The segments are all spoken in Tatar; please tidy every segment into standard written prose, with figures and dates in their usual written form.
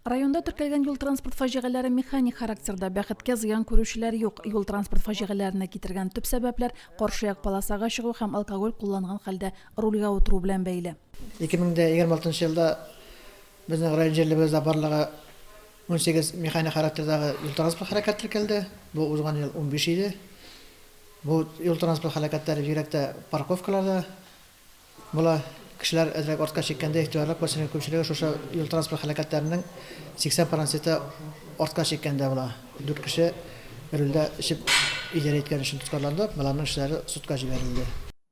Районда теркәлгән юл-транспорт фаҗигаләре механик характерда, бәхеткә, зыян күрүчеләр юк. Юл-транспорт фаҗигаләренә китергән төп сәбәпләр, каршы як полосага чыгу һәм алкоголь кулланган хәлдә рульгә утыру белән бәйле. 2026 нчы елда безнең район җирлегебездә барлыгы 18 механик характердагы юл-транспорт хәрәкәте теркәлде. Бу узган ел 15 иде. Бу юл-транспорт һәлакәтләре бигрәк тә парковкаларда Була. Кешеләр әзрәк артка чиккәндә игътибарлырак булсын, күпчелеге шушы юл-транспорт һәлакәтләренең 80 проценты артка чиккәндә була. Дүрт кеше рульдә эчеп идарә иткән өчен тоткарланды, боларның эшләре судка җибәрелде.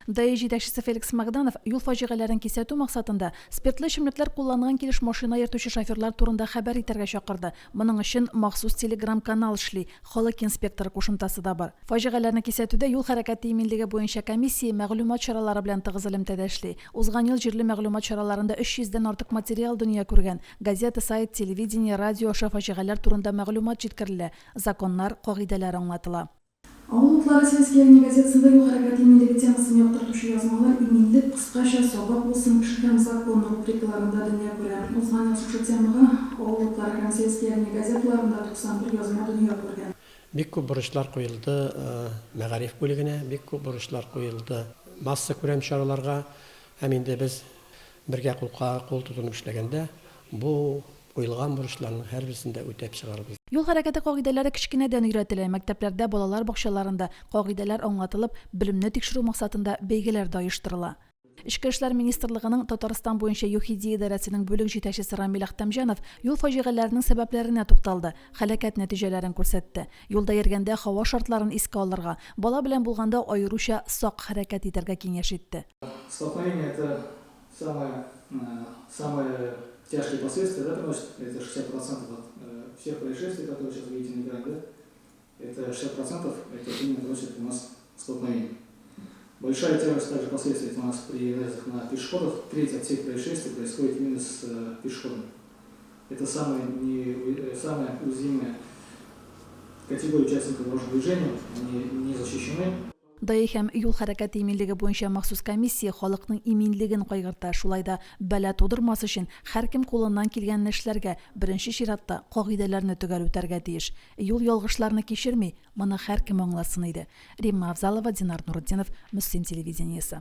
ДАИ җитәкчесе Феликс Магданов юл фаҗигаләрен кисәтү максатында спиртлы эчемлекләр кулланган килеш машина йөртүче шоферлар турында хәбәр итәргә чакырды. Моның өчен махсус телеграм-канал эшли, Халык инспекторы кушымтасы да бар. Фаҗигаләрне кисәтүдә юл хәрәкәте иминлеге буенча комиссия мәгълүмат чаралары белән тыгыз элемтәдә эшли. Узган ел җирле мәгълүмат чараларында 300 дән артык материал дөнья күргән. Газета, сайт, телевидение, радио аша фаҗигаләр турында мәгълүмат җиткерелә, законнар, кагыйдәләр аңлатыла. Авыл утлары Сельские огни газетасында юл хәрәкәте иминлеге темасын яктыртучы язмалар Иминлек, кыскача, Сабак булсын, Кеше һәм закон рубрикаларында дөнья күрә. Узган ел шушы темага Авыл утлары һәм Сельские огни газеталарында 91 язма дөнья күргән. Бик күп бурычлар куелды мәгариф бүлегенә, бик күп бурычлар куелды массакүләм чараларга һәм инде без бергә кулка кул тотынып эшләгәндә бу Куелган бурычларның һәрберсен дә үтәп чыгарбыз. Юл хәрәкәте кагыйдәләре кечкенәдән өйрәтелә. Мәктәпләрдә, балалар бакчаларында кагыйдәләр аңлатылып, белемне тикшерү максатында бәйгеләр дә оештырыла. Эчке эшләр министрлыгының Татарстан буенча ЮХИДИ идарәсенең бүлек җитәкчесе Рамил Әхтәмҗанов юл фаҗигаләренең сәбәпләренә тукталды, һәлакәт нәтиҗәләрен күрсәтте. Юлда йөргәндә һава шартларын искә алырга, бала белән булганда аеруча сак хәрәкәт итәргә киңәш итте. Столкновение это Самое, самые тяжкие последствия, да, приносит, это 60% от всех происшествий, которые сейчас видите на экране, да, это 60% это именно приносит у нас столкновение. Большая тяжесть также последствий у нас при наездах на пешеходов. Треть от всех происшествий происходит именно с пешеходами. Это самая, не, самая уязвимая категория участников дорожного движения, они не защищены. ДАИ һәм юл хәрәкәте иминлеге буенча махсус комиссия халыкның иминлеген кайгырта, шулай да бәла тудырмас өчен һәркем кулыннан килгәнне эшләргә, беренче чиратта, кагыйдәләрне төгәл үтәргә тиеш. Юл ялгышларны кичерми, моны һәркем аңласын иде. Римма Авзалова, Динар Нуретдинов, Мөслим телевидениесе.